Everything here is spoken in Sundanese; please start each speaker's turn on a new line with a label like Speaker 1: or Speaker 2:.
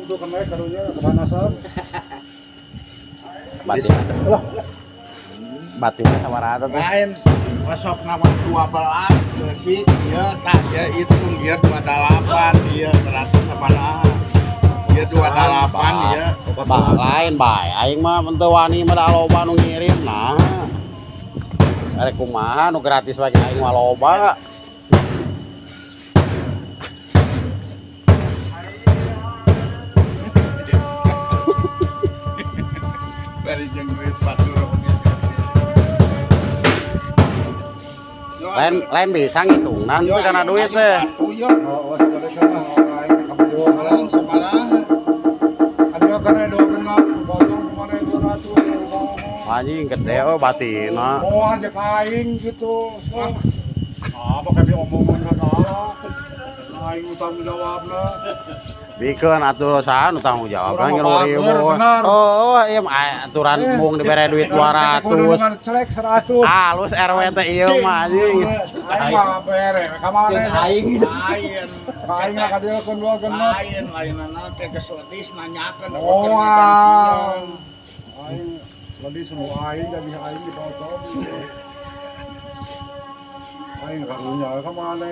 Speaker 1: Itu kena karunya kepanasan.
Speaker 2: Batin.
Speaker 1: Lah,
Speaker 2: Batinnya sabaraha teh?
Speaker 3: Lain masuk nama 12 geusik ieu tah ieu hitung ieu 28 ieu berarti sabaraha? Ieu 28 ieu.
Speaker 2: Bah, lain bae. Aing mah teu wani mah da loba nu ngirim nah. Arek kumaha nu gratis bae aing mah loba.
Speaker 3: Bari jeung duit batur oge.
Speaker 2: Lain lain bisa ngitungna teu kana duit teh.
Speaker 3: Yo,
Speaker 1: oh, sebenarnya mah aing kabayuan
Speaker 3: lain sabaraha?
Speaker 1: Ada kana dua genap, potong kemana 200.
Speaker 2: Anjing gede oh batina.
Speaker 1: Oh, aja kain gitu. So. Ah, pakai diomongan ka salah. Aing tanggung jawabna.
Speaker 2: Bikeun atuh saha nu tanggung jawab
Speaker 1: Urang
Speaker 2: ngilu
Speaker 1: mah bager,
Speaker 2: ribu.
Speaker 1: bener.
Speaker 2: Oh, iya mah aturan mung dibere duit 200.
Speaker 1: Celek 100.
Speaker 2: Halus RW teh ieu mah anjing.
Speaker 1: Aing mah bere, ka mana?
Speaker 4: Aing.
Speaker 3: Lain.
Speaker 1: Aing lah ka dieu keun dua genep.
Speaker 3: Lain lainana teh geus ledis nanyakeun.
Speaker 1: Oh, aing lebih semua aing jadi aing dipotong. Aing karunya ka mana?